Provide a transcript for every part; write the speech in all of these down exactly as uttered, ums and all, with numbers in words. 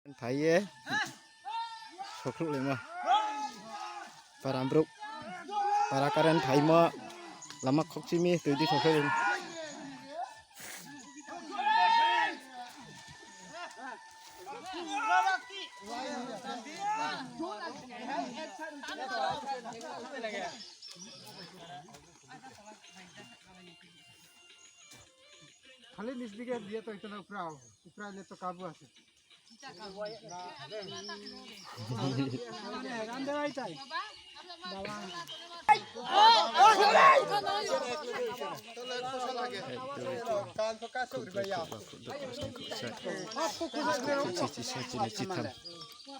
Phai ye. Sokhruh lema. Para brouh. Para current phaimo. Lama khokchimi tui di sokhruh lema. Khali nis dige dia to itana uprao. Upra le to kabu ase.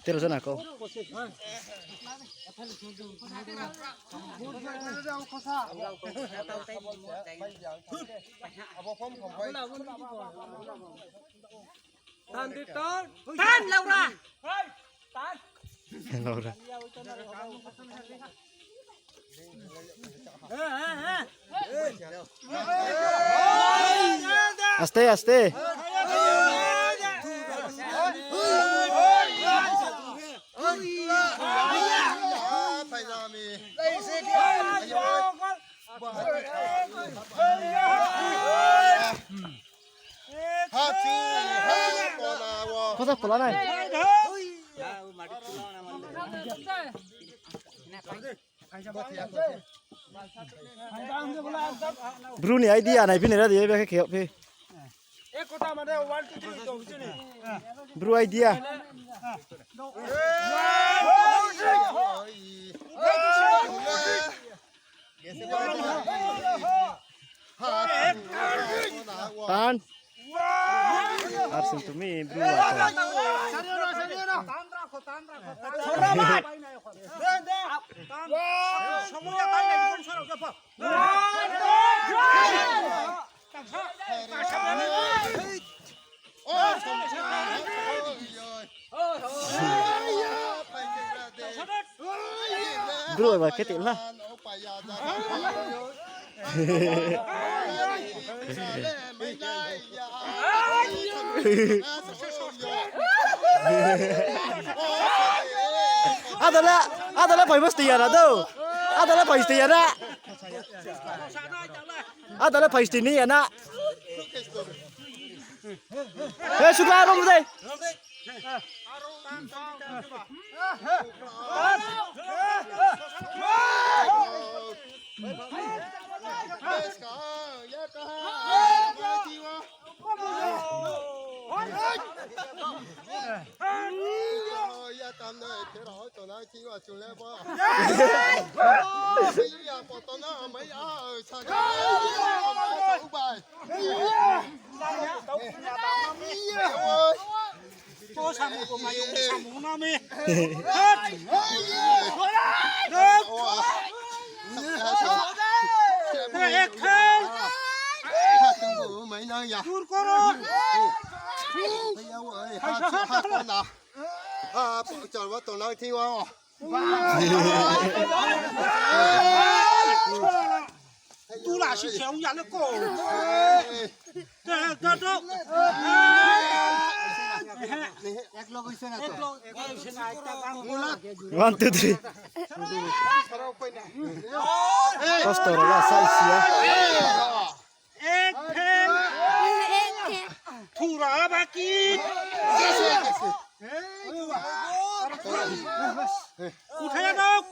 Tero jona kau. Tan, Laura. Laura. Aste, aste. Kosa pola nai. Bru ni idea nai phini ra di, ebe khe khe phi. Bru idea. Tan. Ar sing tumi bru wa to. Bru ba khe te la. Adala, adala phai mas tiya na do. Adala phai tiya na. Adala phai tiya ni ya na. Eh, suka rom dai. Tula si cheu ya le ko. One, two, three. Kosto rao la sa isi ya. Ek phen. Thura baki. Uthai ya dok.